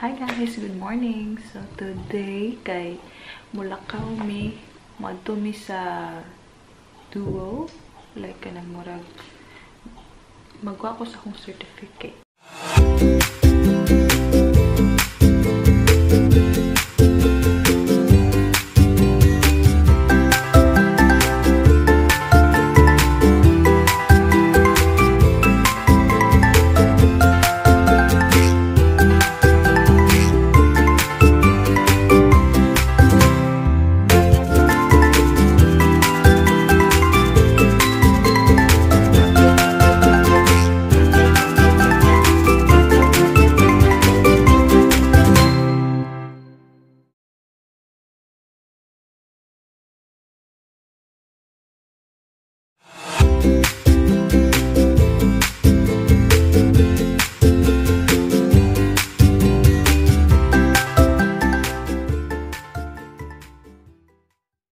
Hi guys, good morning. So today kay mulakaw mi, moadto mi sa Duo, like kanang murag magkuha ko sa akong certificate.